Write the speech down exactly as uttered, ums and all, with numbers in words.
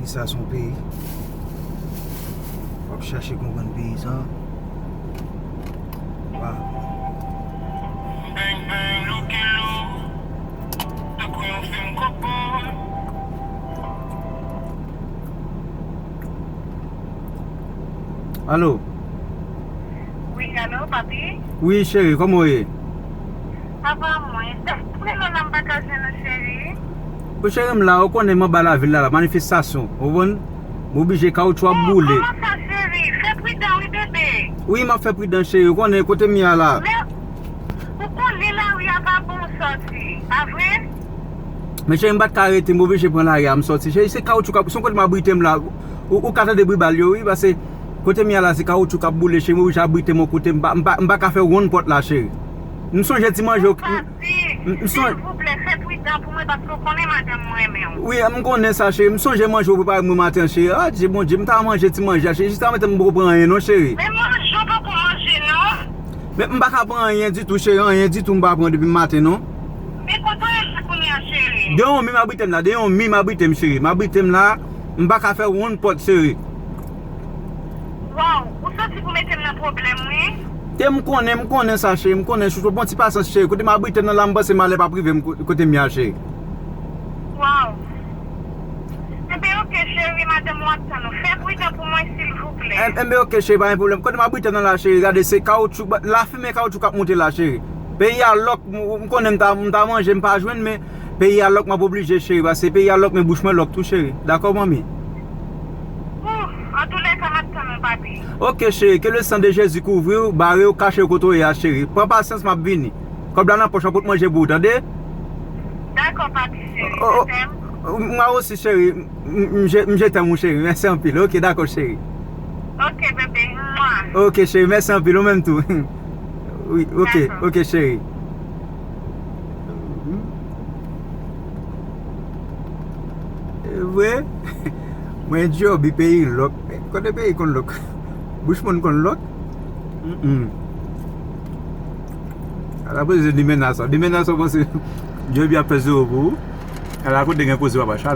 Sa se yon peyi. W ap chache konprann peyi sa. Waw. Bang, bang, looky, lou. Tankou yon fim kòbòy. Alo. Wi, alo, papi? Wi, cheri, kòman w ye? Sa va, mwen. Preno nan m pa ka jwenn ou, cheri. Ou cheri m la, ou konnen m anba lavil la, la, manifestasyon, ou konprann? M oblije, kawotchou ap boule. Oh, kòman sa, cheri? Fè pridan, wi, bebe. Wi, m ap fè pridan, cheri, ou konnen kote m ye a la. Men, ou konnen lari a pa bon sòti, pa vre? Men cheri, m pa t ka rete, m oblije pran lari a, m sòti. Cheri, se kawotchou k ap, se yon kote m abrite m la. Ou, ou ka tande bri bal yo, wi, paske kote m ye a la, se kawotchou k ap boule, cheri, m oblije abrite m yon kote, m pa, m pa, m pa ka fè wonn pòt la, cheri. M sonje ti manje w, m, m sonje. Silvouplè, fè pridan pou mwen, paske w konnen madanm mwen renmen w. Wi, m konnen sa, cheri. M sonje manje w prepare m maten an, cheri. Adye, Bondye, m ta manje ti manje a, cheri. Jis ta mete m poko pran anyen, non, cheri. Men manje w poko manje, non. Men m pa ka pran anyen ditou, cheri, anyen ditou m pa pran depi maten, non. Men kote w ye la kounye a, cheri? De yon mi m abrite m la, de yon mi m abrite m, cheri. M abrite m la, m pa ka fè wonn pòt, cheri. Waw, ou santi pou mete m nan pwoblèm, wi. Te m konnen, m konnen sa, cheri, m konnen, chouchou, pran ti pasyans, cheri. Kote m abrite m nan la, m panse malè p ap rive m ko-, kote m ye a, cheri. Waw. Enben, oke, cheri, madanm ou ap tann ou. Fè pridan pou mwen, silvouplè. En-, enben, oke, cheri, pa gen pwoblèm. Kote m abrite m nan la, cheri, gade, se kawotchou, ba-, lafimen kawotchou k ap monte la, cheri. Peyi a lòk, m, m konnen m ta, m ta manje, m pa jwenn, men peyi a lòk, m ap oblije, cheri, paske peyi a lòk, men bouch mwen lòk tou, cheri. Dakò, manmi? Ouh, antoulèka, m ap tann ou, papi. Oke, cheri, que le sang de Jésus couvre w, bare w, kache w kote w ye a, cheri. Pran pasyans, m ap vini. Kòb la nan pòch, w ap pot manje pou ou, tande? Dakò, papi, cheri, je t'aime. Mwen osi, cheri, m, m, je, m, je t'aime ou, cheri. Mèsi anpil. Oke, dakò, cheri. Oke, bebe, mwa. Oke, cheri, mèsi anpil, ou menm tou. Wi, oke, dakò. Oke, cheri. E vre? Mwen djòbi peyi lòk. Kote peyi konn lòk? Bouch moun konn lòk? Mm-mm. Ala koze de menas sa. De menas sa, panse djòbi ap fè zewo pou ou. Ala kote gen koze papa chat.